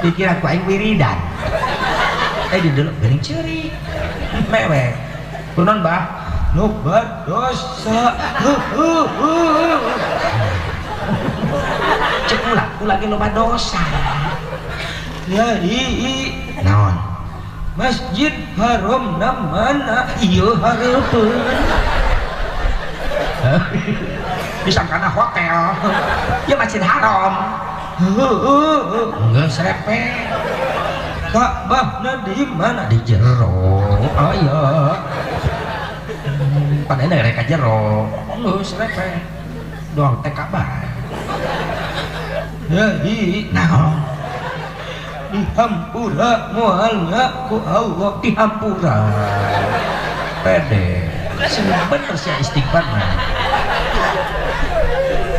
Dikira ku aing wiridan. Didelok geuning ceurik. Mewek. Kunaon, Bah? Loba dosa. Cek ulah, ulah ge loba dosa. Ya i Naon? Masjid Haram na mana? Ieu hareupeun. Disangkana hotel. Ya Masjid Haram. Geus repet. Ka'bahna di mana? Di jero. Oh iya. Padahal rek ka jero. Geus repet. Doang teh Ka'bah. Ya i Naon? Dihampura moalna ku Allah. Dihampura. Pede. Sing bener sia istighfar mah.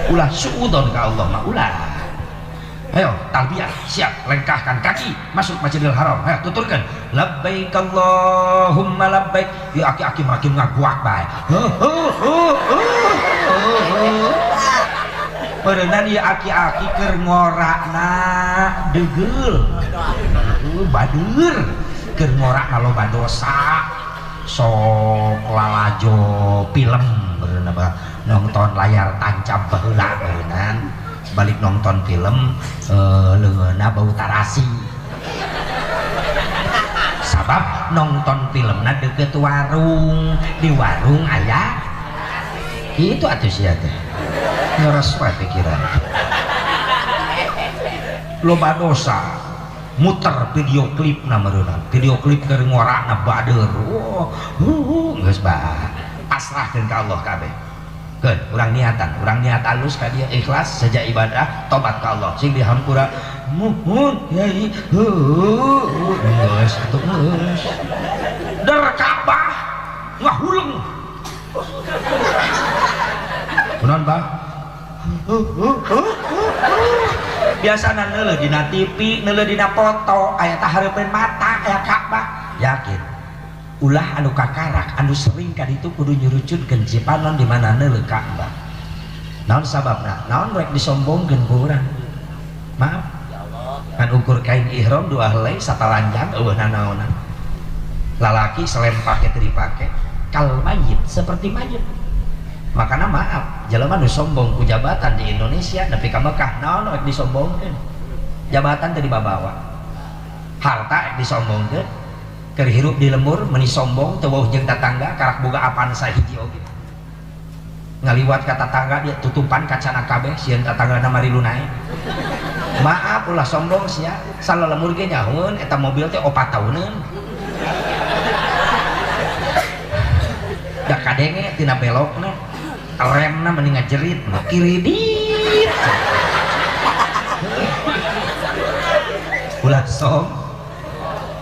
Ulah suudon ka Allah mah ulah. Ayo talbiyah, siap, lengkahkan kaki masuk Masjidil Haram. Ayo tuturkan labbaik Allahumma labbaik. Ya aki-aki makin ngaguak bae. Berenang ya aki-aki keur ngorakna degeul. Bader keur ngorakna loba dosa. Sok lalajo film berenang nonton layar tancap baheula berenang. Balik nonton film leungeunna bau tarasi. Sabab nonton filmna deket warung, di warung aya itu atuh sia teh. Ngeres wae pikiran. Loba dosa muter video klip na meureunna. Video klip keur ngorakna bader. Wah, geus bah. Pasrahkeun ka Allah kabeh. Keun, urang niatan, urang niat alus ka dia ikhlas sejak ibadah, tobat ka Allah. Sing dihampura Muhun yai. Geus atuh geus. Der Ka'bah ngahuleng. Kunaon, Bah? Biasana neuleuh dina TV, neuleuh dina foto, aya tah hareupeun mata aya Ka'bah. Yakin. Ulah anu kakarak, anu sering ka ditu kudu nyurucutkeun cipanon di mana neuleuh Ka'bah. Naon sababna? Naon rek disombongkeun ku urang? Maaf. Kan ukur kain ihram dua helai satalanjang eueuh nanaonan. Lalaki selempake teu dipake, kal mayit seperti mayit. Makana maaf, jelema nu sombong ku jabatan di Indonesia nepi ka Mekah naon rek disombongkeun? Jabatan teu dibabawa. Harta rek disombongkeun. Keur hirup di lembur meuni sombong teu wauh jeung tatangga karak boga Avanza hiji oge. Ngaliwat ka tatangga dia tutupan kacana kabeh sieun tatanggana marilu naek. Maaf ulah sombong sia, salalemur ge nyahoeun eta mobil teh 4 tauneun. Da kadenge tina belokna remna mending ngajerit kiridit. Ulah som.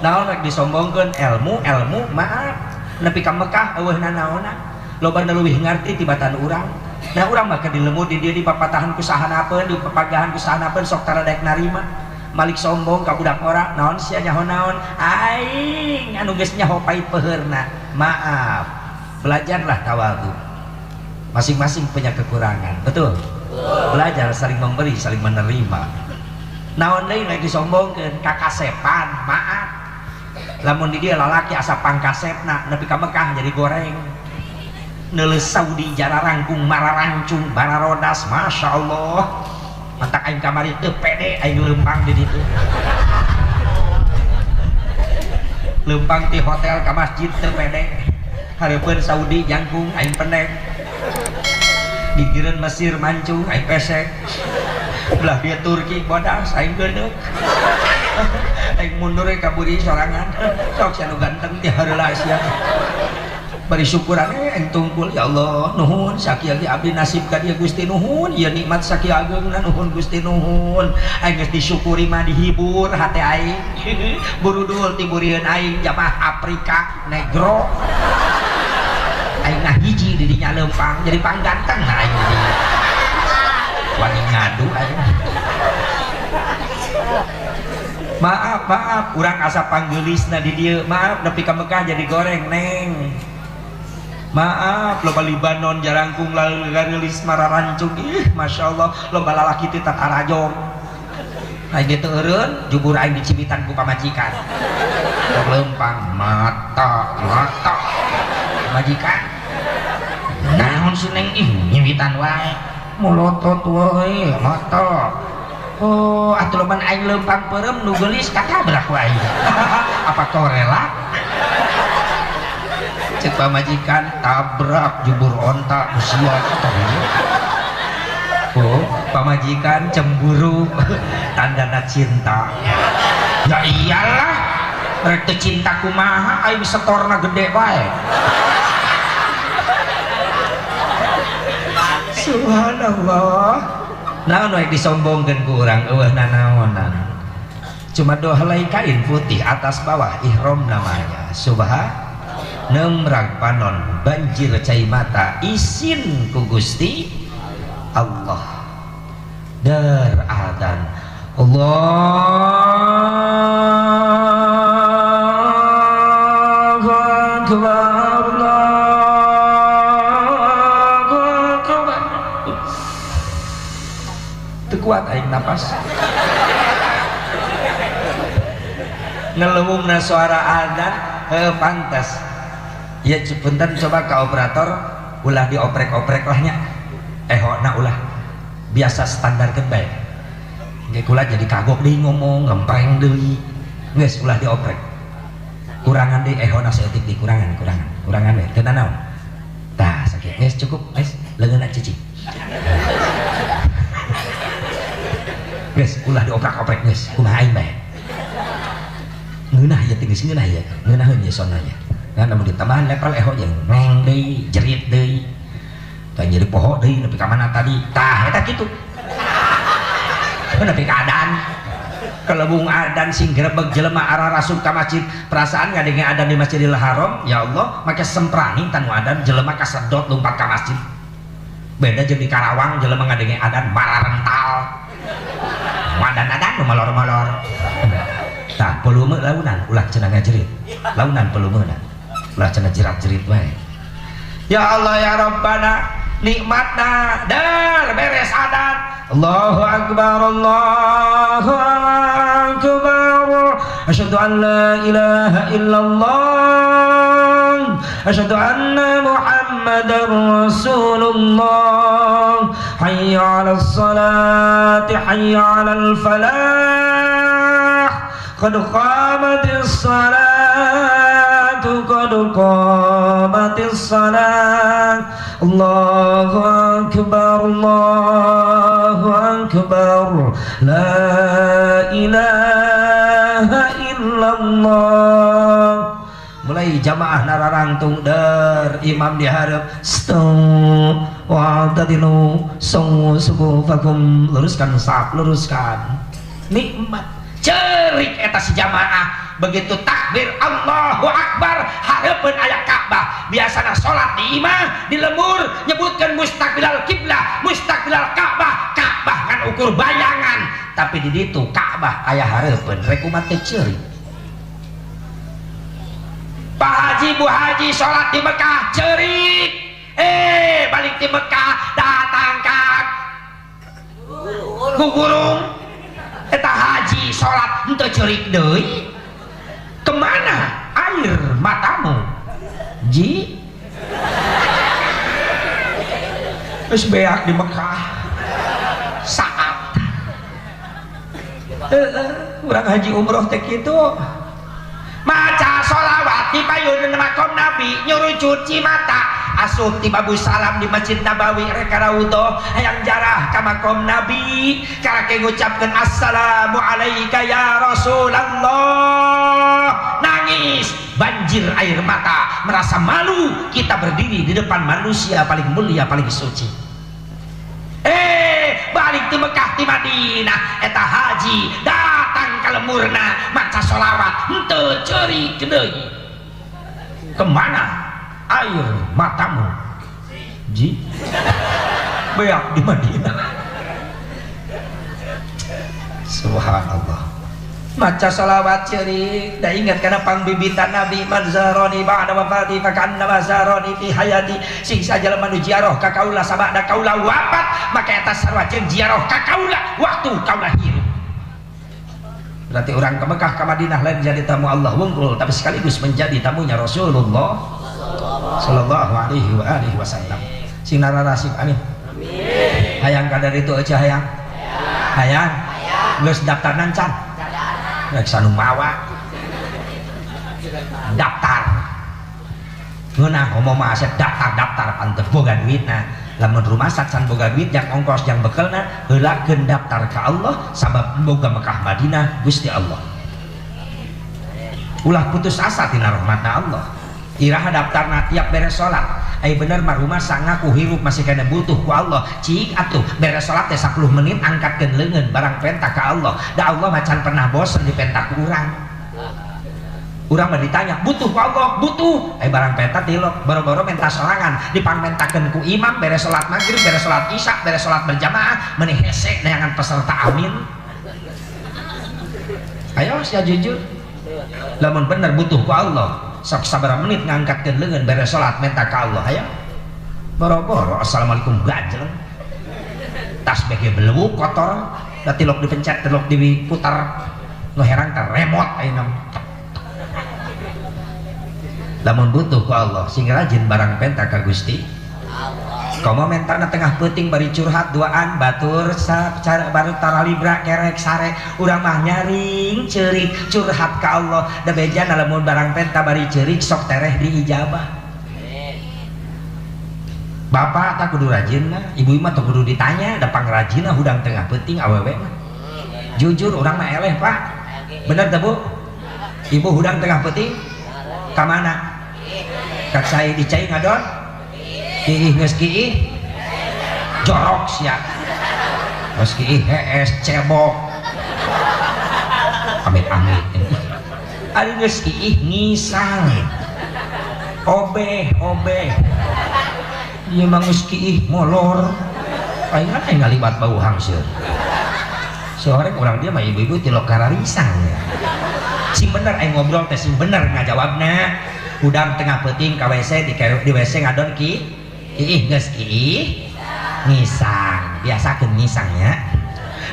Naon rek disombongkeun ilmu, ilmu maaf nepi ka Mekah eueuh nanaonan. Loba nu leuwih ngarti tibatan urang. Nah urang mah keur dilembur di dieu dipapatahan ku sahanapeun, dipapagahan ku sahanapeun sok tara daek narima. Malik sombong ka budak ora, naon sia nyaho naon? Aing anu geus nyaho pait peheurna. Maaf. Belajarlah tawadhu. Masing-masing punya kekurangan, betul? Belajar saling memberi, saling menerima. Naon deui rek disombongkeun? Kakasepan, maaf. Lamun di dieu lalaki asa pangkasepna nepi ka Mekah jadi goreng. Neuleus Saudi jararangkung mararancung bararodas, Masya Allah. Matak aing kamari teu pede aing leumpang di ditu. Leumpang ti hotel ka masjid teu pede. Hareupeun Saudi jangkung aing pendek. Gigireun Mesir mancung aing pesek. Belah dia Turki bodas aing geuneuk. Aing mundur ka buri sorangan. Sok sia nu ganteng ti hareula sia. Bari syukuran aing tungkul ya Allah nuhun sakieu ge abdi nasib ka dieu Gusti nuhun ieu nikmat sakieu ageungna nuhun Gusti nuhun. Aing geus disyukuri mah dihibur hate aing. Burudul tiburieun aing jamaah Afrika negro. Aing ngahiji di dinya leumpang jadi pangganteng nah aing di dinya. Wani ngadu aing. Maaf, maaf, urang asa panggeulisna di dieu. Maaf nepi ka Mekah jadi goreng neng. Maaf, loba Libanon jarangkung gareulis mararancung. Ih, Masya Allah, loba lalaki teh tatarajong. Aing teu eureun, jubur aing dicibitan ku pamajikan. Tong leumpang mata, mata. Pamajikan. Naon si Neng ih nyiwitan wae. Molotot wae mata. Oh, atuh lamun aing leumpang peureum nu geulis katabrak ku aing. Apa kau rela? Cek pamajikan tabrak jubur onta usia kata. Oh, pamajikan cemburu tandana cinta. Ya iyalah, rek teu cinta kumaha aing setorna gede wae. Subhanallah. Naon we disombongkeun ku urang eueuh nanaonan. Cuma dua helai kain putih atas bawah ihram namanya. Subhan nemrag panon banjir cai mata isin ku Gusti Allah. Der adzan Allahu Akbar, Allahu Akbar. Teu kuat aing napas. Ngelewungna suara adzan heuh pantas. Ya punten coba ka operator ulah dioprek-oprek lah nya. Ehona ulah biasa standarkeun bae. Nggih kula jadi kagok deui ngomong ngempreng deui. Geus ulah dioprek. Kurangan deui ehona saeutik deui kurangan kurangan. Kurangan we teu nanaon. Tah sakieu geus cukup geus leungeunna cicing. Geus ulah dioprak-oprek geus kumaha aing bae. Ngeunah ieu teh geus ngeunah ieu. Ngeunaheun ieu sona nya. Nah, namun ditambahan level eho jeung neng deui, jerit deui. Tah jadi poho deui nepi ka mana tadi. Tah eta kitu. Nepi ka adan. Kelebung adan sing grebeg jelema arah rasup ka masjid. Perasaan ngadenge adan di Masjidil Haram, ya Allah, make semprani tanu adan jelema kasedot lumpat ka masjid. Beda jeung di Karawang jelema ngadenge adan mararental. Adan-adan nu molor-molor. Tah volume launan ulah cenah ngajerit. Launan volumena. Ulah cenah jerat-jerit wae. Ya Allah ya Rabbana, nikmatna dar beres adan. Allahu akbar, Allahu akbar. Asyhadu an la ilaha illallah. Asyhadu anna Muhammadar Rasulullah. Hayya 'alas salati, hayya 'alal falah. Qad qamatis salatu, qad qamatis salat. Allahu akbar, Allahu akbar. La ilaha illallah. Mulai jamaah nararangtung der imam diharap stau wa'tadilu sawu sufufakum, luruskan saf, luruskan. Nikmat cerik eta si jamaah begitu takbir Allahu Akbar hareupeun aya Ka'bah. Biasana salat di imah di lembur nyebutkeun mustaqbilal kiblah, mustaqbilal Ka'bah. Ka'bah kan ukur bayangan, tapi di ditu Ka'bah aya hareupeun rek umat teh ceurik. Pak Haji Bu Haji salat di Mekah ceurik. Balik di Mekah datang ka gugurung eta haji salat henteu ceurik deui. Kemana air matamu ji? Geus beak di Mekah saat urang haji umroh teh kitu maca sholawat di payun makom Nabi nyuruh cuci mata asup ti babu salam di Masjid Nabawi rek raudhah hayang jarah ka makom Nabi karake ngucapkeun assalamu alayka ya Rasulullah. Nangis banjir air mata merasa malu kita berdiri di depan manusia paling mulia paling suci. Balik di Mekah di Madinah eta haji datang ka lemurna maca sholawat henteu ceurik deui. Kemana air matamu ji? Beak di Madinah. Subhanallah. Maca sholawat ceurik da ingat kana pangbibitan Nabi man zarani ba'da wafati fakannama zarani fi hayati. Sing sajalema nu ziarah ka kaula sabada kaula wafat maka eta sarua jeung ziarah ka kaula waktu kaula hirup. Berarti orang ke Mekah ke Madinah lain jadi tamu Allah wungkul, tapi sekaligus menjadi tamunya Rasulullah sallallahu alaihi wa alihi wasallam. Sing nararasip amin. Hayang kadar itu aja hayang. Hayang. Geus daftar can. Rek sanu mawa. Daftar. Ngeunah ngomong mah asep daftar-daftar pan teu boga duitna. Lamun rumah can boga duit jang ongkos jang bekelna heulakeun daftar ka Allah sabab boga Mekah Madinah Gusti Allah. Ulah putus asa tina rahmatna Allah. Iraha daftarna tiap beres salat. Ai bener mah rumah sangaku hirup masih kena butuh ku Allah. Cik atuh beres salat teh 10 menit angkatkeun leungeun barang penta ka Allah. Da Allah mah can pernah bosen dipenta ku urang. Urang mah ditanya, butuh ku Allah, butuh. Ai barang penta tilok, boro-boro menta sorangan, dipangmentakeun ku imam beres salat maghrib, beres salat isya, beres salat berjamaah, meuni hese neangan peserta amin. Ayo sia jujur. Lamun bener butuh ku Allah, sok sabaraha menit ngangkatkeun leungeun beres salat menta ka Allah, ayo. Boro-boro assalamualaikum gajleng. Tasbih ge belewuk kotor, da tilok dipencet, tilok diputar, nu herang teh remote ayeuna. Lamun butuh ku Allah sing rajin barang penta ka Gusti Allah. Komo mentana tengah peuting bari curhat duaan batur cara baru taralibra kerek sare urang mah nyaring ceurik curhat ka Allah da bejana lamun barang penta bari ceurik sok tereh diijabah. Bapak tak kudu rajin mah, ibu mah teu kudu ditanya da pangrajinna hudang tengah peuting awewe mah. Jujur urang mah eleh Pak. Bener teh Bu? Ibu hudang tengah peuting ka mana? Kak saya dicai ngadon? Kiih geus kiih? Jorok sia. Geus kiih hees cebok. Amit-amit. Ari geus kiih ngisang. Obeh, obeh. Ieu mah geus kiih molor. Aing kan aing ngaliwat bau hangseur. Sore urang dia mah ibu-ibu tilok kararisang ya. Sing bener aing ngobrol teh sing bener ngajawabna. Hudang tengah peuting ka WC di WC ngadon ki kiih geus kiih ngisang. Biasakeun ngisangnya.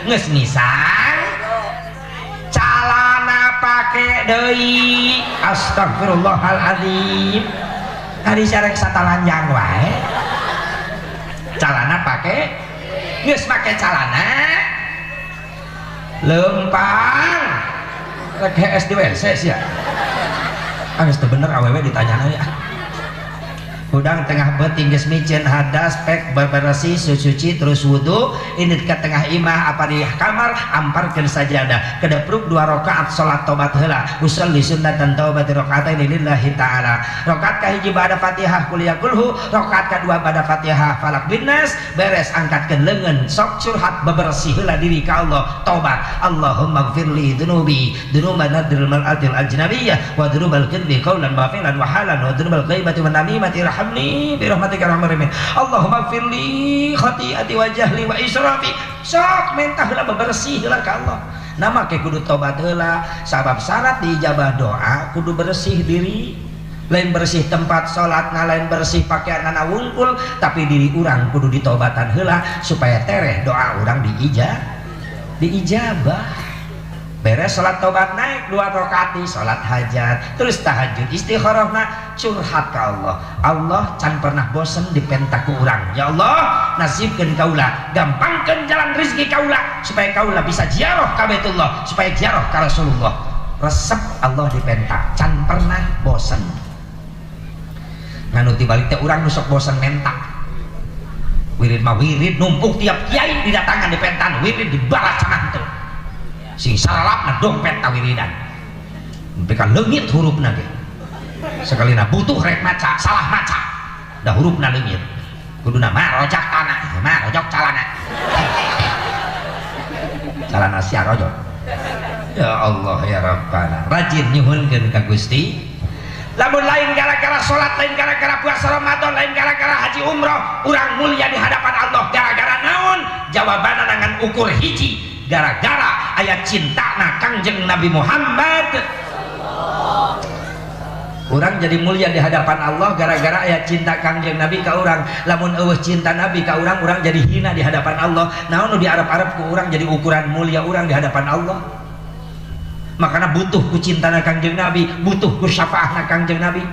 Geus ngisang calana pake deui. Astagfirullahaladzim. Ari sarek satalanjang wae. Calana pake geus make calana lempang rek hees di WC sia. Ah geus teu bener awewe ditanyana ya. Hudang tengah peuting geus miceun hadas pek bebersih suci terus wudu ini ke tengah imah apa di kamar amparkeun sajadah kedepruk 2 rakaat salat tobat heula usolli sunnatan taubati rakaataini lillahi taala rakaat kahiji ba'da Fatihah kuliah kulhu rakaat kadua ba'da Fatihah falak binnas beres angkatkeun leungeun sok curhat bebersih heula diri ka Allah tobat Allahumma gfirli dzunubi dzunuban nadril mar'atil ajnabiyyah wa dzunubal qidbi qaulan wa fi'lan wa halan wa dzunubal ghaibati wan namimati irhamni bi rahmatika arhamar rahimin Allahumma gfirli khati'ati wa jahli wa israfi sok mentah heula bebersih heula ka Allah nama ke kudu tobat heula sabab syarat diijabah doa kudu bersih diri lain bersih tempat salat na lain bersih pakaian na wungkul tapi diri urang kudu ditobatan heula supaya tereh doa urang diijabah beres salat tobat naik 2 rakaat salat hajat terus tahajud istikharahna curhat ka Allah. Allah can pernah bosen dipenta ku urang ya Allah nasibkeun kaula gampangkeun jalan rezeki kaula supaya kaula bisa ziarah ka Baitullah supaya ziarah ka Rasulullah resep Allah dipenta can pernah bosen nganu tibalik teh urang nu sok bosen menta wirid mah wirid numpuk tiap kiai didatangan dipentan wirid dibalas cenah teu sing salalapna dompet tawiridan nepi ka leungit hurufna ge sakalina butuh rek maca salah maca da hurufna leungit kuduna marojak tanah marojok calana calana sia rojok ya Allah ya Rabbana rajin nyuhunkeun ka Gusti lamun lain gara-gara salat lain gara-gara puasa Ramadan lain gara-gara haji umroh urang mulia di hadapan Allah gara-gara naon jawabanna ngan ukur hiji gara-gara aya cintana Kangjeng Nabi Muhammad Urang jadi mulia di hadapan Allah gara-gara aya cinta Kangjeng Nabi ka urang. Lamun eueuh cinta Nabi ka urang, urang jadi hina di hadapan Allah. Naon nu diarep-arep ku urang jadi ukuran mulia urang di hadapan Allah. Makanya butuh ku cintana Kangjeng Nabi, butuh ku syafaatna Kangjeng Nabi.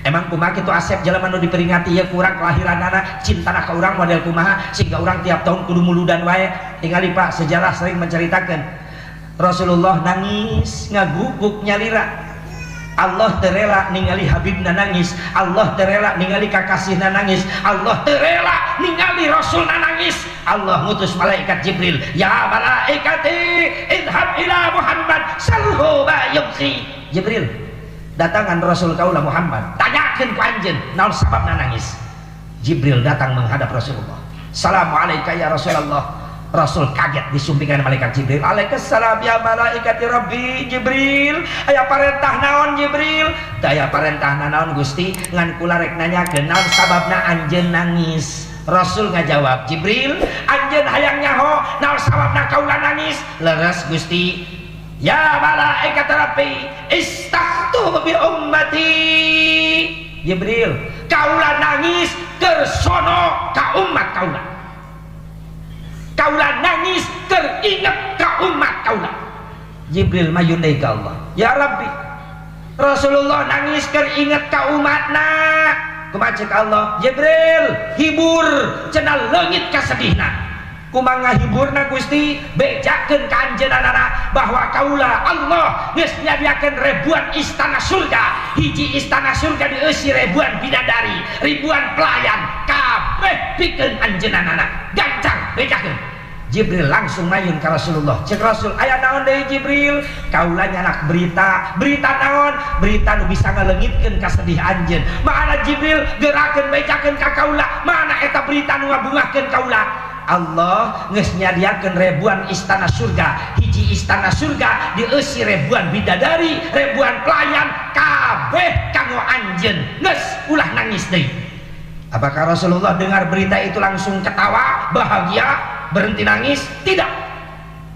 Emang kumaha kitu Asep, jelema nu diperingati ya kurang kelahiranana, cintana ka urang model kumaha sehingga urang tiap tahun kudu muludan wae? Tingali, Pak, sejarah sering menceritakan Rasulullah nangis ngaguguk nyalira. Allah teu rela ningali Habibna nangis, Allah teu rela ningali kakasihna nangis, Allah teu rela ningali Rasulna nangis. Allah ngutus malaikat Jibril, "Ya malaikati, idhab ila Muhammad, salhu ma yubki." Jibril, datangan Rasul kaula Muhammad, tanyakeun ku anjeun naon sababna nangis. Jibril datang menghadap Rasulullah. "Assalamualaikum ya Rasulullah." Rasul kaget disumpingkan malaikat Jibril. "Waalaikumsalam ya malaikati Rabbi." "Jibril, aya parentah naon, Jibril?" "Teu aya parentah naon, Gusti, ngan kula rek nanyakeun naon sababna anjeun nangis." Rasul ngajawab, "Jibril, anjeun hayang nyaho naon sababna kaula nangis?" "Leres, Gusti." "Ya malaikat Rabbi, istaftu bi ummati." "Jibril, kaula nangis keur sono ka umat kaula, kaula nangis keur inget ka umat kaula." Jibril mayun deui ka Allah, "Ya Rabbi, Rasulullah nangis keur inget ka umatna." Kumaha cek Allah? "Jibril, hibur, cenah leungit kasedihna." "Kumaha ngahiburna, Gusti?" "Bejakeun ka anjeunna bahwa kaula Allah geus nyadiakeun ribuan istana surga, hiji istana surga dieusi ribuan bidadari, ribuan pelayan, kabeh pikeun anjeunna. Gancang bejakeun." Jibril langsung mayun ke Rasulullah. Cek Rasul, "Aya naon deui, Jibril?" "Kaula nyanak berita." "Berita naon?" "Berita nu bisa ngaleungitkeun kasedih anjeun." "Mana, Jibril? Gerakeun, bejakeun ka kaula, mana eta berita nu ngabungahkeun kaula?" "Allah geus nyadiakeun ribuan istana surga, hiji istana surga dieusi ribuan bidadari, ribuan pelayan, kabeh kanggo anjeun. Geus, ulah nangis deui." Apakah Rasulullah dengar berita itu langsung ketawa bahagia, berhenti nangis? Tidak,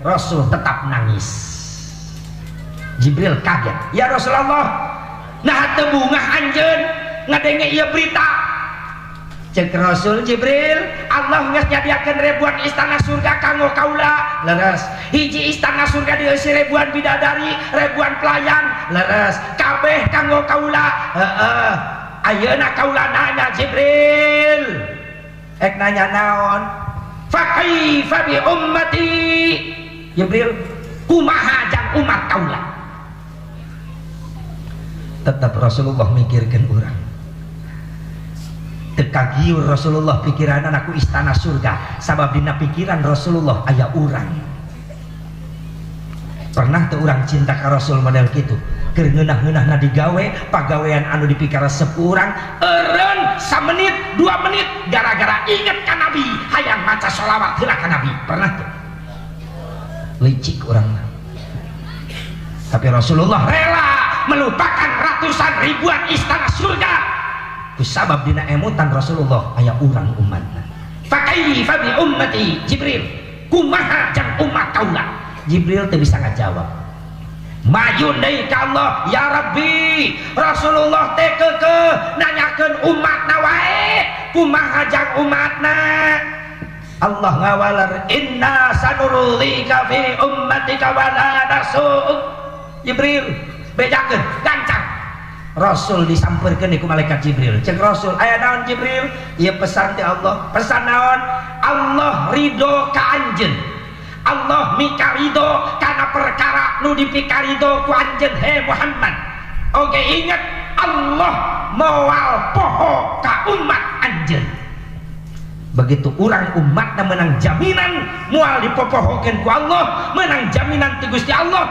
Rasul tetap nangis. Jibril kaget, "Ya Rasulullah, nah teu bungah anjeun ngadenge ieu berita?" Cek Rasul, "Jibril, Allah geus nyadiakeun ribuan istana surga kanggo kaula. Leres. Hiji istana surga dieusi ribuan bidadari, ribuan pelayan. Leres. Kabeh kanggo kaula. Heeh. Ayeuna kaula nanya, Jibril." "Ek nanya naon?" "Fa kaifa bi ummati? Jibril, kumaha jang umat kaula?" Tetap Rasulullah mikirkan urang. Teu kagiur Rasulullah pikiran ku istana surga, sabab dina pikiran Rasulullah aya urang. Pernah tuh urang cinta ka Rasul model gitu, keur ngeunah-ngeunahna digawe pagawean anu dipikaresep ku urang, eureun samenit 2 menit gara-gara inget ka Nabi, hayang maca sholawat heula ka Nabi? Pernah tuh? Licik urang. Tapi Rasulullah rela melupakan ratusan ribuan istana surga kusabab dina emutan Rasulullah aya urang, umatna. "Fakaifa bi ummati, Jibril? Kumaha jang umat kaula?" Jibril teu bisa ngajawab. Mayun deui ka Allah, "Ya Rabbi, Rasulullah teh keukeuh nanyakeun umatna wae, kumaha jang umatna?" Allah ngawaler, "Inna sanurlika fi ummatika wala nasu'uk." Jibril, bejakeun gancang. Rasul disamperkeun ku malaikat Jibril. Cek Rasul, "Aya naon, Jibril?" "Ieu pesan ti Allah." "Pesan naon?" "Allah ridho ka anjeun, Allah mikarido karena perkara nu dipikarido ku anjeun, he Muhammad. Oke, ingat, Allah moal poho ka umat anjeun." Begitu urang umatna menang jaminan moal dipopohokeun ku Allah, menang jaminan ti Gusti Allah,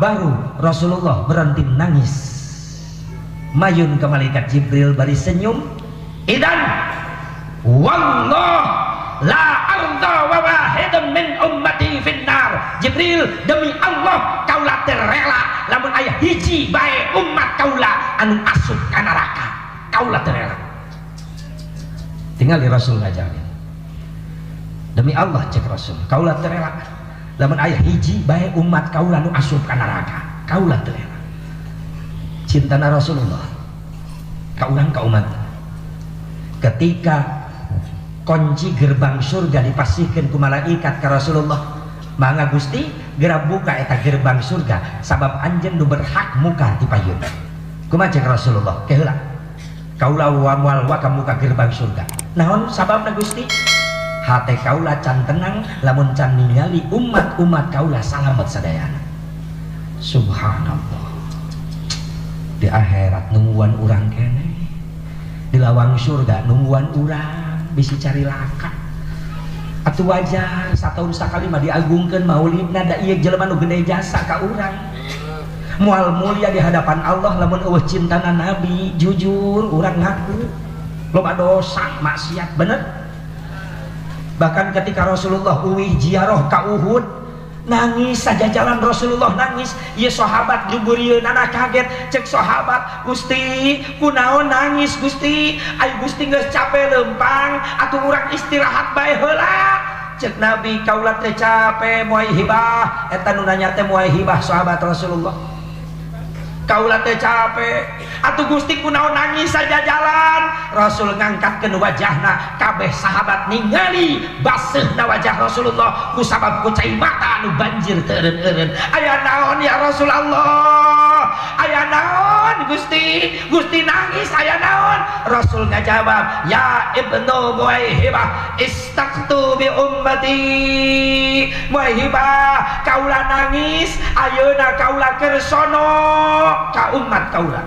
baru Rasulullah berhenti menangis, mayun ke malaikat Jibril bari senyum, "Idan wallah la arda wa wahidun min ummati finnar. Jibril, demi Allah kaula teu rela lamun aya hiji bae umat kaula anu asup ka neraka, kaula teu rela." Tinggal di Rasul ngajarin, "Demi Allah," cek Rasul, "kaula teu rela lamun aya hiji bae umat kaula nu asup ka neraka, kaula teu rela." Cintana Rasulullah ka urang, ka umat. Ketika kunci gerbang surga dipasihkan ku malaikat ke Rasulullah, "Mangga Gusti, Geura buka eta gerbang surga sabab anjeun nu berhak muka ti payun. Kumaha cek Rasulullah? Ke heula. Kaula moal waka muka gerbang surga. Naon sababna Gusti? Hate kaula can tenang lamun can ningali umat-umat kaula salamet sadayana. Subhanallah. Di akhirat nungguan urang keneh. Di lawang surga nungguan urang bisi cari laka. Atuh wajar satahun sakali mah diagungkeun maulidna da ieu jelema nu gede jasa ka urang. Moal mulia di hadapan Allah lamun eueuh cintana Nabi, jujur urang ngaku loba dosa maksiat, bener? Bahkan ketika Rasulullah uwih ziarah ka Uhud, nangis saja jalan Rasulullah nangis, ieu sahabat juburieunana kaget, cek sahabat, "Gusti, kunaon nangis Gusti? Ayo Gusti geus capek lempang, atuh urang istirahat bae heula." Cek Nabi, "Kaula teh capek Muwaihibah." Eta nu nanya teh Muwaihibah sahabat Rasulullah. "Kaula teh capek, atuh Gusti kunaon nangis saja jalan?" Rasul ngangkatkeun wajahna, kabeh sahabat ningali baseuhna wajah Rasulullah kusabab ku cai mata anu banjir teu eureun-eureun. "Aya naon ya Rasulullah? Aya naon Gusti? Gusti nangis aya naon?" Rasul ngajawab, "Ya ibnu Muwaihibah, istaqtu bi ummati." Muwaihibah, kaula nangis ayeuna kaula keur sono ka umat kaula.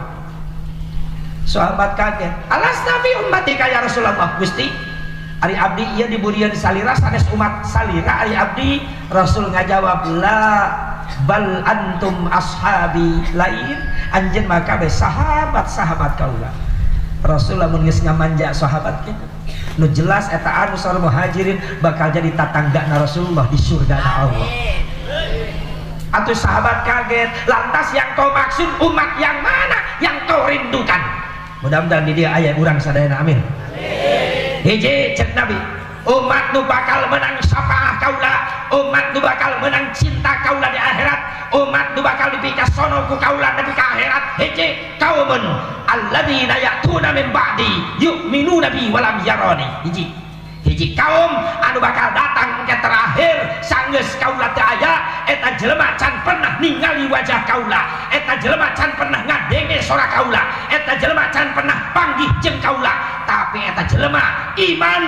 Sahabat kaget, "Alasna fi ummatika ya Rasulullah?" "Gusti, ari abdi ieu diburian salira sanes umat salira ari abdi?" Rasul ngajawab, "La, bal antum ashabi." Lain, anjeun mah kabeh sahabat-sahabat kaula. Rasul lamun geus ngamanja sahabat kitu nu jelas eta Ansor Muhajirin bakal jadi tatanggana Rasulullah di surga Allah. Atau sahabat kaget, "Lantas yang kau maksud umat yang mana yang kau rindukan?" Mudah-mudahan di dia aya urang sadayana, amin. Hiji, cek Nabi, umat nu bakal menang syafaah kaula, umat nu bakal menang cinta kaula di akhirat, umat nu bakal dipikasono ku kaula nepi ka akhirat, hiji, kaumun alladzina ya'tuna min ba'di yu'minuna bi walam yarani. Hiji hiji kaum anu bakal datang ke terakhir sanggeus kaula teu aya, eta jelema can pernah ningali wajah kaula, eta jelema can pernah ngadenge sora kaula, eta jelema can pernah panggih jeung kaula, tapi eta jelema iman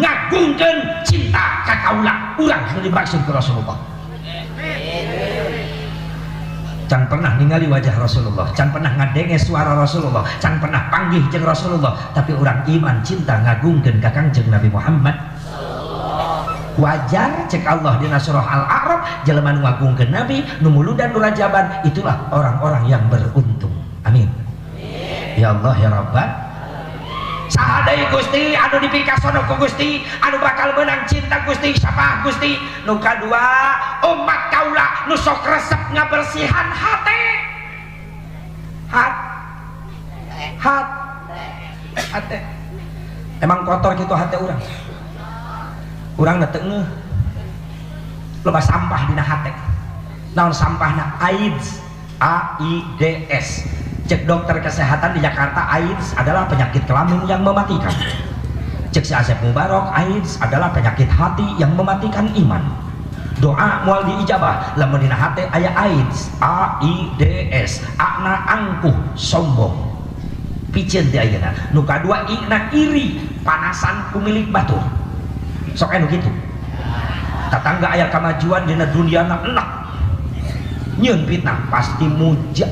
ngagungkeun cinta ka kaula. Urang nu dimaksud ku Rasulullah. Can pernah ningali wajah Rasulullah, can pernah ngadenge suara Rasulullah, can pernah panggih jeung Rasulullah, tapi orang iman cinta ngagungkeun ka Kangjeng Nabi Muhammad. Wajar cek Allah dina surah Al-A'raf, jelema nu ngagungkeun Nabi, nu muludan, nu rajaban, itulah orang-orang yang beruntung. Amin. Ya Allah ya Rabbal. Saha deui Gusti anu dipikasono ku Gusti, anu bakal menang cinta Gusti, syafaat Gusti? Nu kadua, umat kaula nu sok resep ngabersihan hate. Hat hat hate. Emang kotor gitu hate urang? Urang teu ngeuh. Loba sampah dina hate. Naon sampahna? AIDS. A I D S. Cek dokter kesehatan di Jakarta, AIDS adalah penyakit kelamin yang mematikan. Cek si Asep Mubarok, AIDS adalah penyakit hati yang mematikan iman. Doa moal diijabah lamun dina hate aya AIDS. A I D S. A na angkuh, sombong. Piceun ti ayeuna. Nu kadua, I na iri, panasan ku milik batur. Sok anu kitu. Tatangga aya kamajuan dina duniana enak. Nyieun fitnah pasti muja.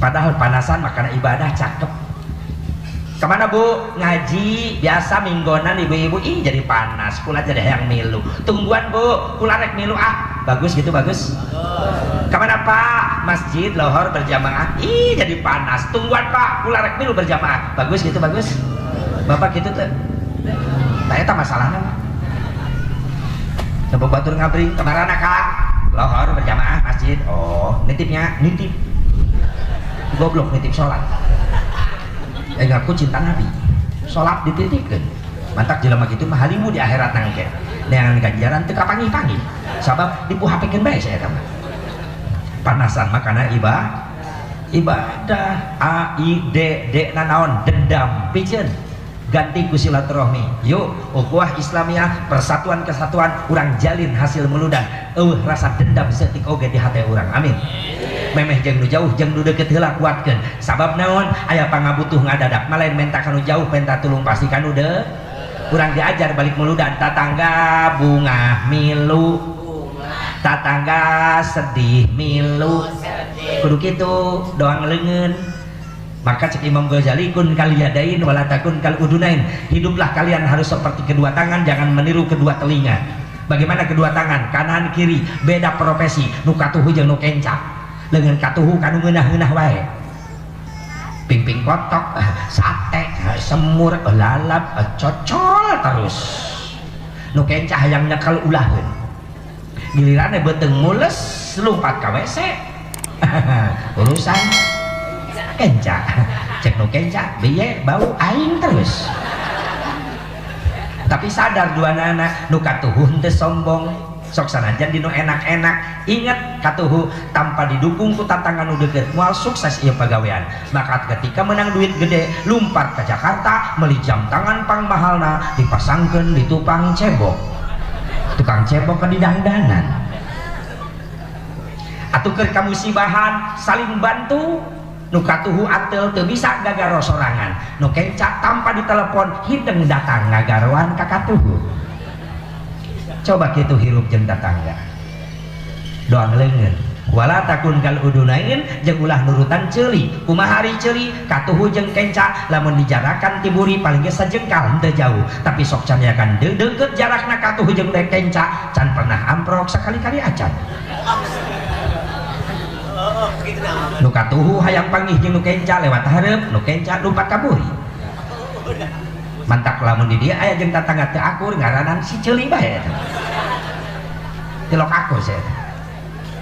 Padahal panasan makana ibadah cakep. Kemana Bu? Ngaji biasa minggonan ibu-ibu, ih jadi panas, kula jadi hayang milu. Tungguan Bu, kula rek milu ah. Bagus gitu, bagus. Kemana Pak? Masjid lohor berjamaah, ih jadi panas. Tungguan Pak, kula rek milu berjamaah. Bagus gitu, bagus. Bapak gitu tuh. Nah, eta masalahnya mah. Coba batur ngabring, kemana Kak? Lohor berjamaah masjid. Oh, nitipnya, nitip. Goblok nitip sholat. Eh ngaku cinta Nabi, sholat dititipkan. Mantak jelema kitu mah halimu di akhirat nangke neangan ganjaran teu kapanggih-panggih sabab dipuhapekeun bae saya mah. Panasan mah kana ibadah. A I D D na naon? Dendam. Piceun Ganti ku silaturahmi. Yuk, ukhuwah Islamiyah, persatuan kesatuan urang jalin hasil muludan. Eueuh rasa dendam seutik oge di hate urang. Amin. Memeh jeung nu jauh jeung nu deukeut heula kuatkeun. Sabab naon? Aya pangabutuh ngadadak, malain menta kanu jauh, menta tulung pasti kanu de. Urang diajar balik muludan, tatangga bungah milu, tatangga sedih milu. Kudu kitu doang leungeun. Maka cek Imam Ghazali, kun kal yadain wala takun kal udunain. Hiduplah kalian harus seperti kedua tangan, jangan meniru kedua telinga. Bagaimana kedua tangan? Kanan kiri, beda profesi. Nu katuhu jeung nu kenca. Leungeun katuhu kanu ngeunah-ngeunah wae. Pingping kotok, sate, semur, lalap, cocol terus. Nu kenca hayang nyekel ulaheun. Gilirannya beuteung mules lompat ka WC. Urusan kenca. Cek nu kenca biye bau aing terus. Tapi sadar dua nana nu katuhu henteu sombong. Sok sanajan dinu enak-enak, ingat katuhu tanpa didukung ku tantangan nu deukeut moal sukses ieu pagawean. Maka ketika menang duit gede, lumpat ke Jakarta, meuli jam tangan pang mahalna, dipasangkeun di tukang cebok. Tukang cebok ke didangdanan. Atuh keur kamusibahan saling bantu. Nu katuhu atel teu bisa gagaro sorangan. Nu kenca tanpa ditelepon hideung datang ngagaroan ka katuhu. Coba kitu hirup jeung tatangga. Doang leungeun. Wala takun kal udunain jeung ulah nurutan ceuli. Kumaha ari ceuli? Katuhu jeung kenca lamun dijarakan tiburi paling ge sajengkal henteu jauh. Tapi sok canyakan deukeut jarakna katuhu jeung kenca can pernah amprok sakali-kali acan. Nu katuhu hayang panggih jeung nu kenca lewat hareup, nu kenca lumpat ka buri. Mantak lamun di dieu aya jeung tatangga teu akur ngaranan si ceuli bae eta. Tilok akur saya.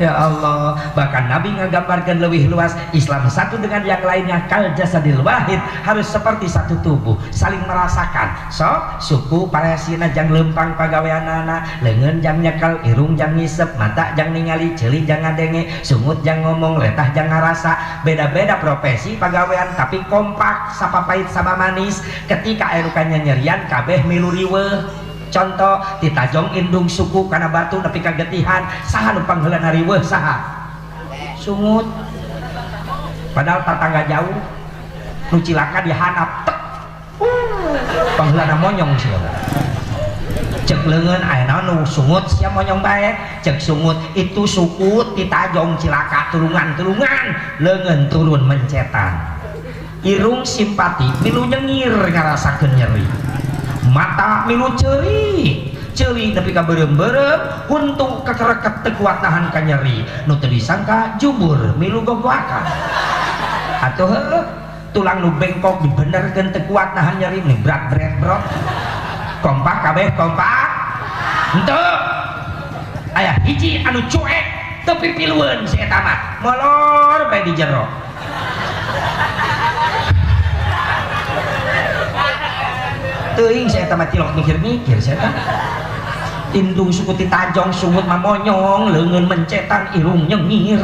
Ya Allah, bahkan Nabi ngagambarkan lebih luas Islam satu dengan yang lainnya kal jasadil wahid, harus seperti satu tubuh, saling merasakan. Sok suku paresina jang lempang pagaweanana, leungeun jang nyekel, irung jang ngisep, mata jang ningali, ceuli jang ngadenge, sungut jang ngomong, letah jang ngarasa. Beda-beda profesi pagawean tapi kompak, sapapait sama manis. Ketika aya nu kanyanyerian kabeh milu riweuh. Contoh ditajong indung suku kana batu nepi ka getihan, saha nu pangheulana riweuh saha? Sungut. Padahal tatangga jauh nu cilaka dihanap tek. Pangheulana monyong sia. Cek leungeun aya naon nu sungut sia monyong bae. Cek sungut itu suku ditajong cilaka tulungan-tulungan, leungeun turun mencetan. Irung simpati milu nyengir ngarasakeun nyeri. Mata milu ceuri, ceuli nepi ka beureum-beureum, huntu kakereket teu kuat nahan ka nyeri. Nu teu disangka jubur milu gogoakan. Atuh heueuh, tulang nu bengkok dibenerkeun teu kuat nahan nyeri, meni brat bret brot. Kompak kabeh kompak. Henteu. Aya hiji anu cuek teu pipilueun si eta mah. Molor bae di jero. Teuing saya mah tilok mikir-mikir saya teh. Indung suku ditajong sungut mamonyong, leungeun mencetan, irung nyengir,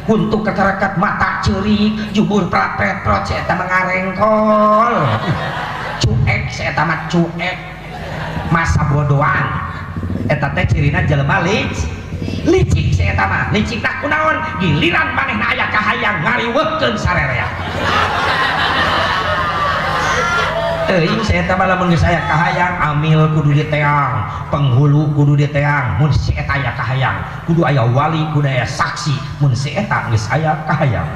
huntu kekerakat, mata ceurik, jubur prapret prot, saya teh ngarengkol. Cuek saya teh mah cuek. Masa bodohan. Eta teh cirina jelema licik saya teh mah. Licik tah kunaon? Giliran manehna aya kahayang ngariweuhkeun sarerea. Teuing saya teh lamun geus aya kahayang amil kudu diteang, penghulu kudu diteang, mun si eta aya kahayang kudu aya wali, kudu aya saksi, mun si eta geus aya kahayang.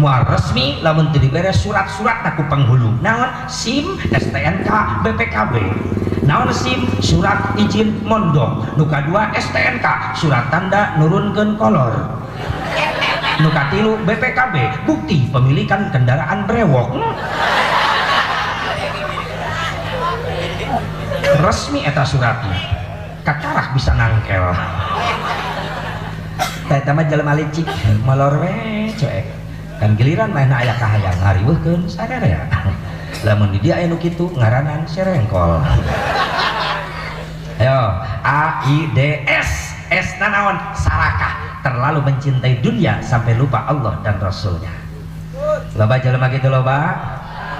Moal resmi lamun teu dibere surat-surat ku penghulu. Naon? SIM, STNK, BPKB. Naon SIM? Surat izin mondok. Nu kadua STNK, surat tanda nurunkeun kolor. Nu katilu BPKB, bukti pemilikan kendaraan brewok. Resmi eta suratna. Kakarak bisa nangkel. Eta mah jelema licik, molor we cuek. Kan giliran manehna aya kahayang ngariweuhkeun sarerea. Lamun di dieu aya nu kitu ngaranan serengkol. Ayo A I D S. S na naon? Sarakah, terlalu mencintai dunia sampai lupa Allah dan Rasulnya. Loba jelema kitu loba.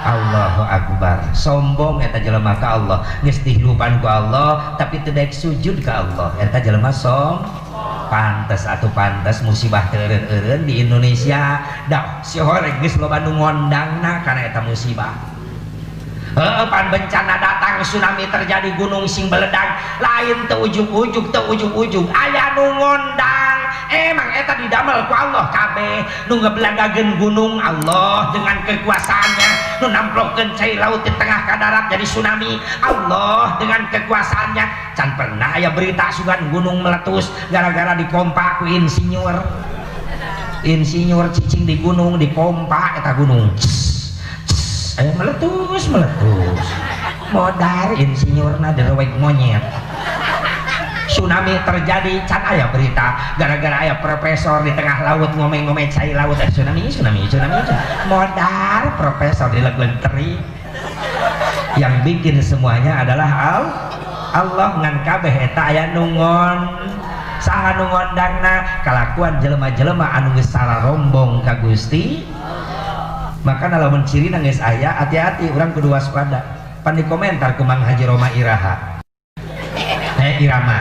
Allahu Akbar. Sombong eta jelema ka Allah, geus dihirupan ku Allah tapi teu daek sujud ka Allah. Eta jelema pantes atuh pantes musibah teu eureun-eureun di Indonesia. Da si horeng geus loba nu ngondangna kana eta musibah. Heuh, pan bencana datang, tsunami terjadi, gunung sing beledag, lain teu ujug-ujug, teu ujug-ujug aya nu ngondang. Emang eta didamel ku Allah kabeh, nu ngebeladageun gunung Allah dengan kekuasaannya, nu namplokeun cai laut di tengah ka darat jadi tsunami Allah dengan kekuasaannya. Can pernah aya berita sugan gunung meletus gara-gara dikompa ku insinyur. Insinyur cicing di gunung dikompa eta gunung. Meletus meletus modar insinyurna derewek monyet. Tsunami terjadi can aya berita gara-gara aya profesor di tengah laut ngomeng-ngomeng cai laut tsunami tsunami tsunami modar profesor dilegleg teri. Yang bikin semuanya adalah Allah. Ngan kabeh eta aya nu ngon saha nu ngondangna kalakuan jelema-jelema anu geus sararombong ka Gusti. Maka lamun ciri geus aya hati-hati urang kudu waspada. Pan di komentar ku Mang Haji Roma Iraha. Irama.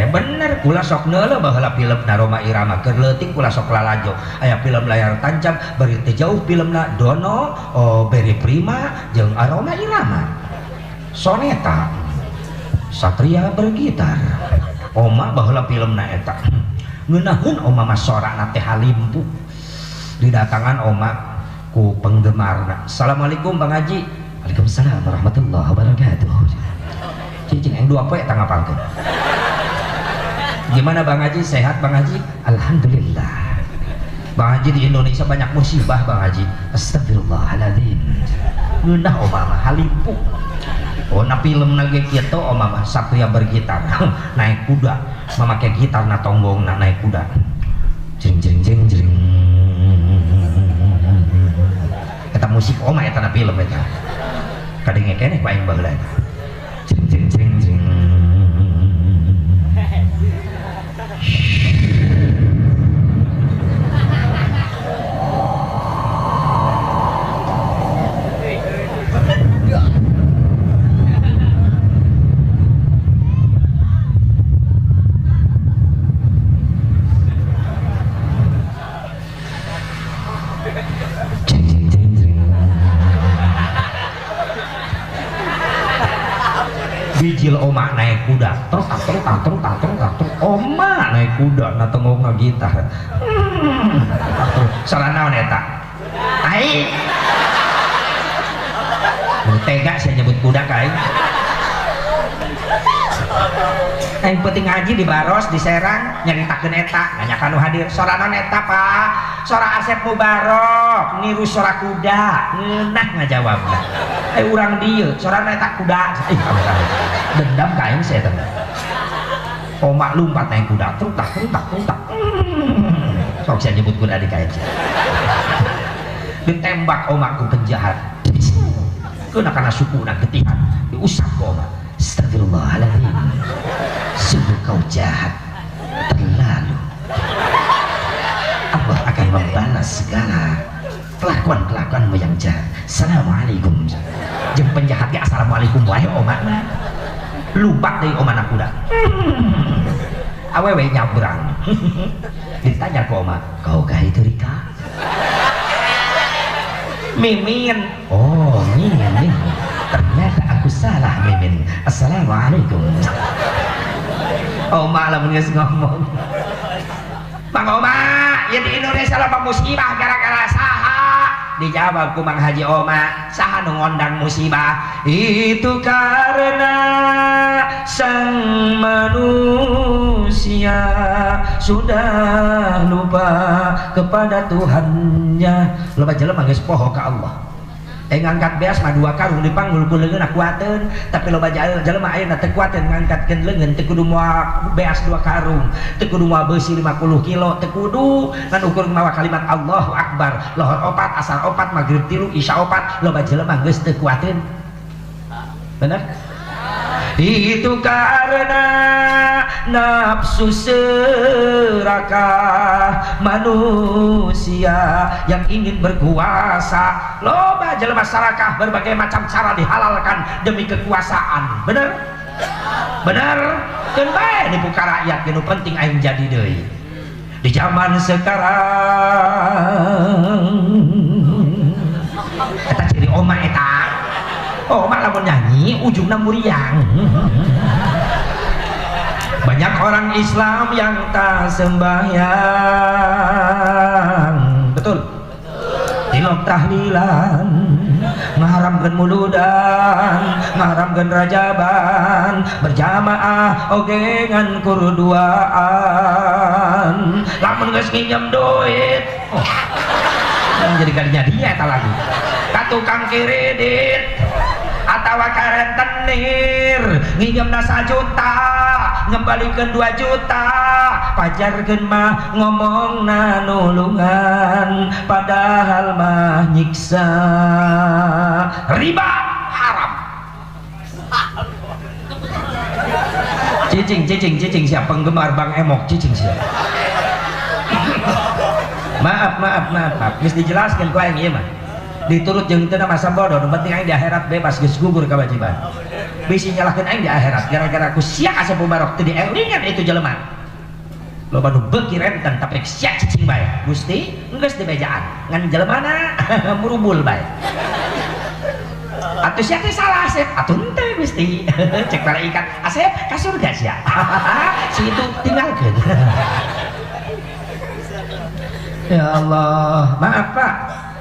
Bener kula sok neuleuh baheula filmna Roma Irama keur leutik kula sok lalajo. Aya film layar tancap bari teu jauh filmna Dono, oh Beri Prima jeung Roma Irama. Soneta. Satria bergitar. Oma baheula filmna eta. Ngeunaheun oma mah sorana teh halimpu. Didatangan oma ku penggemarna. Assalamualaikum Bang Haji. Waalaikumsalam warahmatullahi wabarakatuh. Cicing yang dua poe tang ngapalkeun. Gimana Bang Haji? Sehat Bang Haji? Alhamdulillah. Bang Haji di Indonesia banyak musibah Bang Haji. Astagfirullahaladzim. Ngeunah oma mah halimpu. Oh na film ge kitu oma mah Satria bergitar. Naik kuda, memakai gitar na tonggong na naik kuda. Jeng jeng jeng jeng. Eta musik oma eta na film eta. Kadenge keneh ku aing baheula eta. Jeng jeng jeng jeng. Bijil oma naik kuda, terus terus terus terus terus oma naik kuda na tengok gitar. Salah naon eta? Ai. Tega saya nyebut kuda ka aing. Aing penting ngaji di Baros, di Serang, nyaritakeun eta, nanya ka nu hadir, sora naon eta, Pak? Sora Asep Mubarok, niru sora kuda, ngeunah ngajawabna. Urang dieu, sora eta kuda. Ih, dendam ka aing saya teh. Oma lumpat naik kuda, truk tak truk tak truk tak. Sok saya nyebut kuda di kain. Ditembak oma ku penjahat. Kena karena suku na getihan, diusap ku oma. Astagfirullahaladzim. Sungguh kau jahat, terlalu. Allah akan membalas segala kelakuan-kelakuanmu yang jahat. Assalamualaikum. Jeung penjahat ge assalamualaikum wae oma mah. Lupa deui oma na kuda. Awewe nyabrang. Ditanya ke oma, "Kau kah itu Rika?" Mimin. Oh, Mimin. Ternyata aku salah Mimin. Assalamualaikum. Oma lamun geus ngomong. Mang Oma, ya di Indonesia loba musibah gara-gara saha? Dijawab ku Mang Haji Oma, saha nu ngondang musibah? Itu karena sang manusia sudah lupa kepada Tuhannya. Loba jelema geus poho ka Allah. Ngangkat beas mah dua karung dipanggul ku leungeun kuateun, tapi loba jelema ayeuna teu kuateun ngangkatkeun leungeun, teu kudu moal beas dua karung, teu kudu moal beusi 50 kilo, teu kudu ngan ukur mawa kalimat Allahu Akbar, lohor opat, asar opat, maghrib tilu, isya opat, loba jelema geus teu kuateun. Bener? Itu karena Nafsu serakah manusia yang ingin berkuasa. Loba jelema serakah, berbagai macam cara dihalalkan demi kekuasaan. Bener? Bener? Keun bae nipu ka rakyat, nu penting aing jadi deui. Di zaman sekarang eta ciri oma eta. Oma lamun nyanyi ujungna muriang. Banyak orang Islam yang tak sembahyang, betul? Tilok tahlilan, ngaharamkeun muludan, ngaharamkeun rajaban, berjamaah oge ngan kurduaan. Lamun geus nginjem duit, oh, jadi kalinya dia eta lagi ka tukang kredit atawa ka rentenir, nginjemna 1 juta ngembalikan 2 juta, pajarkeun mah ngomongna nulungan padahal mah nyiksa. Riba haram. Cicing cicing cicing, siapa penggemar Bang Emok, cicing siapa. Maaf maaf maaf maaf, geus dijelaskeun ku aing ieu mah diturut jeung teu masa bodoh, nu penting aing di akhirat bebas, geus gugur kewajiban. Bisi nyalahkeun aing di akhirat gara-gara ku sia asa mubarok teu dielingan itu jelema. Loba nu beuki renten tapi sia cicing bae. Gusti geus dibejaan ngan jelemana murubul bae. Atuh sia teh salah Asep, atuh henteu Gusti. Cek malaikat, Asep ka surga sia. Si itu tinggalkeun. Ya Allah, maaf Pak.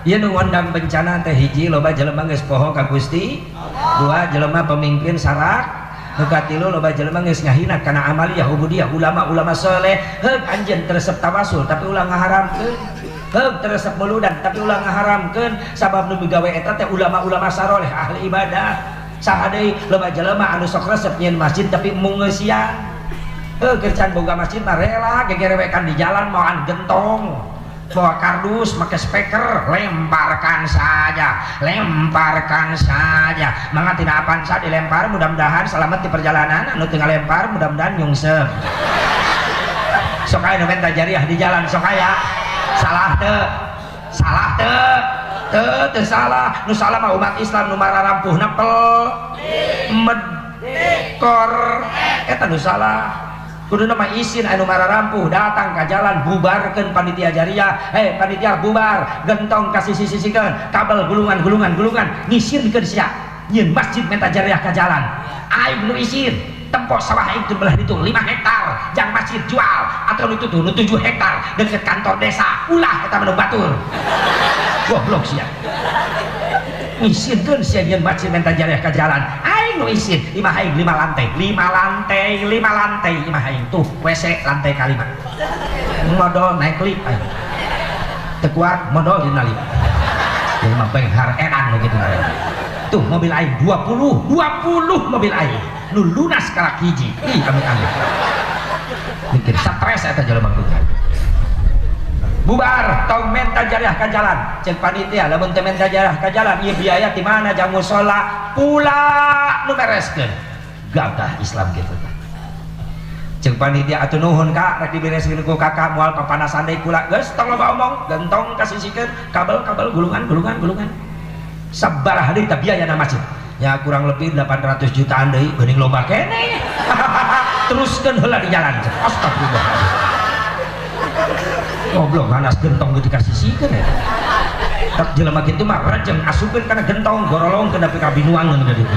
Ieu nu ngondang bencana teh hiji loba jelema geus poho ka Gusti, dua jelema pemimpin sarak, nu katilu loba jelema geus ngahina kana amaliyah ubudiyah ulama-ulama soleh. Heug anjeun teu resep tawasul tapi ulah ngaharamkeun. Heug teu resep muludan tapi ulah ngaharamkeun, sabab nu migawe eta teh ulama-ulama saroleh ahli ibadah. Saha deui, loba jelema anu sok resep nyieun masjid tapi embung ngeusian. Heuh kerjaan boga masjid mah rela gegerewekan di jalan moan gentong, bawa kardus, pakai speaker, lemparkan saja, lemparkan saja. Mangga tidak apa dilempar, mudah-mudahan selamat di perjalanan. Anu tinggal lempar, mudah-mudahan nyungsep. Sok aya nu menta jariah di jalan, sok aya. Salah teu? Salah teu? Teu, teu salah. Nu salah mah umat Islam nu mararampuhna pel medkor eta nu salah. Kuduna mah isin anu mararampuh datang ka jalan, bubarkeun panitia jariah. Hei panitia bubar, gentong ka sisi-sisikeun, kabel gulungan gulungan gulungan, ngisinkeun sia nyieun masjid menta jariah ka jalan. Aing nu isin, tempo sawah aing teu belah ditu 5 hektar jang masjid jual, atau nu tuh nu 7 hektar deket kantor desa, ulah eta mah nu batur. Goblok sia. Ngisinkeun sia nyieun masjid menta jariah ka jalan. Aing nu isin, imah aing 5 lantai, 5 lantai, 5 lantai imah aing tuh WC lantai kalima. Modal naik lift aing. Teu kuat modal dina lift. Jadi mah benghar edan nu kitu ngaranna. Tuh mobil aing 20, 20 mobil aing. Nu lunas kalak hiji. Ih amit amit. Mikir stres eta jelema kitu. Bubar tong menta jariah ka jalan. Cek panitia lamun teu menta jariah ka jalan ieu biaya ti mana jang musala pula nu mereskeun. Gagah Islam kitu tah. Cek panitia atuh nuhun Kak, rek dibereskeun ku kakak moal papanasan deui kula. Geus tong loba omong, gentong kasisikeun, kabel-kabel gulungan gulungan gulungan. Sabaraha deui tah biayana masjid? Ya kurang lebih 800 jutaan deui, geuning loba keneh. Teruskeun heula di jalan. Astagfirullah. Goblok nganas gentong gitu kasisikeun ya. Tak jelema kitu mah rejeng asupkeun kana gentong gorolongkeun nepi ka binuangeun ka ditu.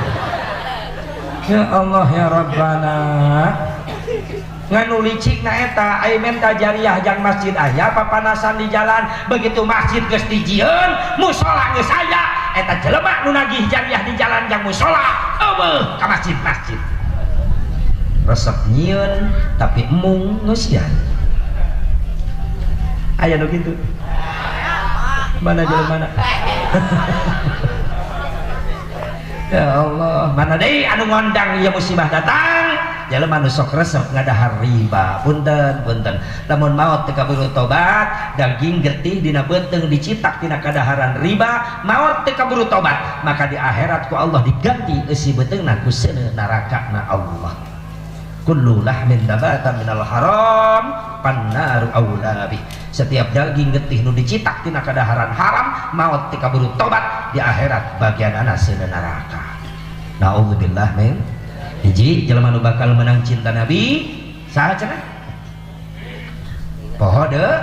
Ya Allah ya Rabbana. Nganu licik na eta ai menta jariah jang masjid aya papanasan di jalan, begitu masjid geus dijieun musola geus aya, eta jelema nu nagih jariah di jalan jang musola eueuh ka masjid-masjid. Resep nyieun tapi embung ngeusian. Aya nu kitu. Mana jelema mana? Ya Allah, mana deui anu ngondang ieu musibah datang? Jelema nu sok resep ngadahar riba. Punten, punten. Lamun maot teu kaburu tobat, daging getih dina beuteung dicitak tina kadaharan riba, maot teu kaburu tobat, maka di akhirat ku Allah diganti eusi beuteungna ku seuneu narakana Allah. Kullu lahmin nabata minal haram pannaru aula bih. Setiap daging getih nu dicitak tina kadaharan haram maot ti kaburu tobat di akhirat bagian ana seuneu neraka. Nauzubillah min. Hiji jelema nu bakal menang cinta Nabi saha cenah? Poho deui,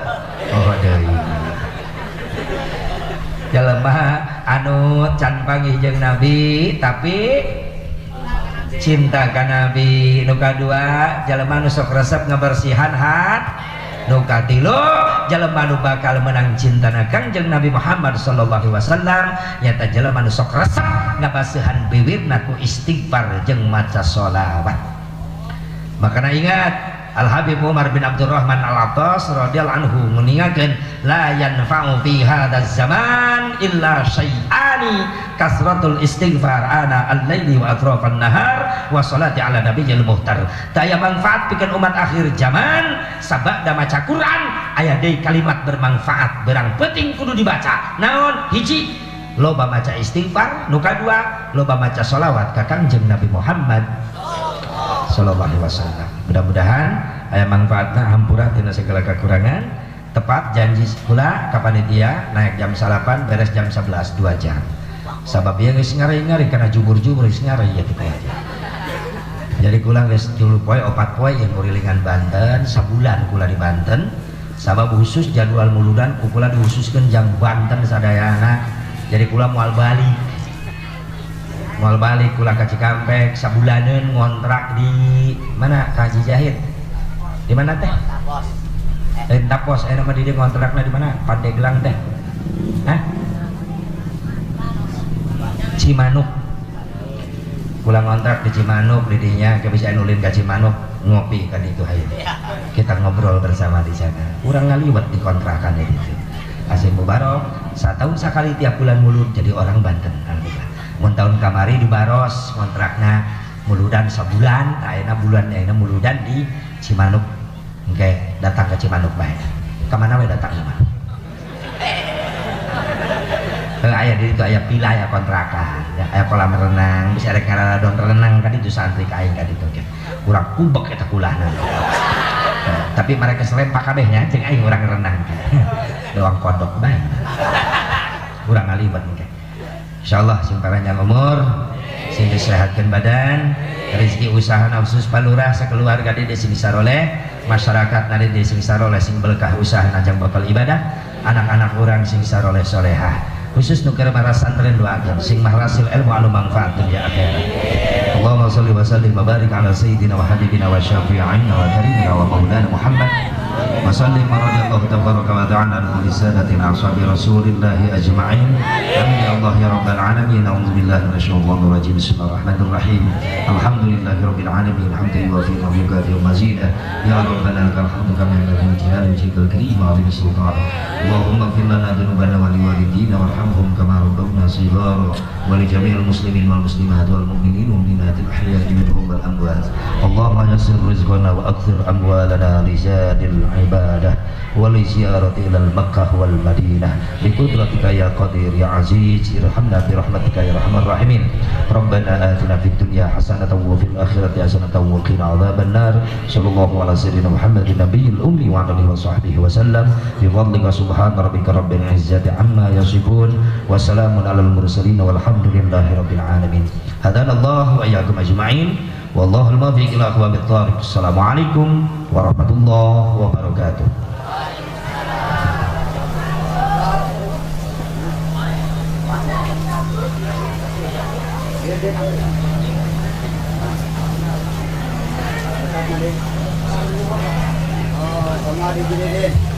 poho deui. Jelema anu can panggih jeung Nabi tapi cinta ka Nabi. Nu kadua jelema nu sok resep ngabersihan hat. Nu katilu jelema nu bakal menang cintana Kangjeng Nabi Muhammad sallallahu alaihi wasallam nyata jelema nu sok resep ngabaseuhan bibirna ku istighfar jeung maca sholawat. Makana ingat Al Habib Umar bin Abdurrahman Al-Attas radhiyallahu anhu meninggalkan la yanfa'u fi hadzal zaman illa syai'ani kasratul istighfar ana al-laili wa atrafan nahar wa salati ala nabiyil muhtar. Daya manfaat pikeun umat akhir zaman sabada maca Quran aya deui kalimat bermanfaat berang penting kudu dibaca. Naon? Hiji, loba maca istighfar, nu kadua loba maca sholawat ka Kangjeng Nabi Muhammad sallallahu alaihi wasallam. Mudah-mudahan aya manfaatna, hampura tina segala kekurangan. Tepat janji kula ka panitia naik jam 9 beres jam 11 2 jam. Sabab ieu geus ngari-ngari kana jubur-jubur geus ngari ya kitu aja. Jadi kula geus 3 poe 4 poe ieu ngurilingan Banten, sabulan kula di Banten. Sabab khusus jadwal muludan ku kula dikhususkeun jang Banten sadayana. Jadi kula moal balik. Moal balik kula ka Cikampek sabulaneun ngontrak di mana Ka Haji Jahid? Di mana teh? Tapos. Nama di dieu ngontrakna di mana? Pandeglang teh. Hah? Cimanuk. Kula ngontrak di Cimanuk di dinya, ke bisa nulin ka Cimanuk ngopi kan itu hayu. Kita ngobrol bersama di sana. Urang ngaliwet di kontrakan itu. Asim Mubarok satahun sakali tiap bulan mulud jadi orang Banten alhamdulillah. Mun tahun kamari di Baros kontrakna muludan sabulan, ayeuna bulan ayeuna muludan di Cimanuk. Engke datang ke Cimanuk bae. Ka mana we datang mah? Aya di ditu aya pila aya kontrakan, ya, aya kolam renang, bisa rek ngararadon renang kan itu santri ka aing ka ditu ge. Urang kubek eta kulahna. Tapi mereka serempak kabehnya jeung aing urang renang. Doang kodok bae. Urang ngaliwet engke. Insyaallah sing panjang umur, sing disehatkeun badan, rezeki usaha nafsu palurah sakeluarga di sing saroleh, masyarakat na di sing saroleh sing berkah usaha najang bakal ibadah, anak-anak urang sing saroleh solehah. Khusus nu keur marasantren doakeun sing mahrasil ilmu anu manfaat dunya akhirat. Allahumma shalli wa sallim wa barik ala sayyidina wa habibina wa syafi'ina wa karimina wa maulana Muhammad. Wa sallim wa radiyallahu tabaraka wa ta'ala an kulli sadatin ashabi rasulillahi ajma'in. Amin ya Allah ya rabbal alamin. A'udzu billahi minasyaitonir rajim. Bismillahirrahmanirrahim. Alhamdulillahi rabbil alamin. Hamdan yuwafi wa yukafi mazidah. Ya rabbana lakal hamdu kama yanbaghi li jalali wajhikal karim wa 'azimi sultanik. Allahumma ighfir lana dzunubana wa liwalidina warhamhum kama rabbawna shighara wa li jami'il muslimin wal muslimat wal mu'minin wal mu'minat al ahya'i minhum wal amwat. Allahumma yassir rizqana wa akthir amwalana li zadil ibadah wa li ziyarati ilal Makkah wal Madinah bi qudratika ya qadir ya aziz. Irhamna bi rahmatika ya arhamar rahimin. Rabbana atina fid dunya hasanatan wa fil akhirati hasanatan wa qina adzaban nar. Sallallahu ala sayyidina Muhammadin nabiyil ummi wa ala alihi wa sahbihi wa sallam. Bi fadlika subhana rabbika rabbil izzati amma yasifun wa salamun alal mursalin walhamdulillahi rabbil alamin. Hadanallahu wa iyyakum ajma'in. Wallahul muwaffiq ila aqwamit thariq. Assalamualaikum warahmatullahi wabarakatuh. Oh, sama di sini.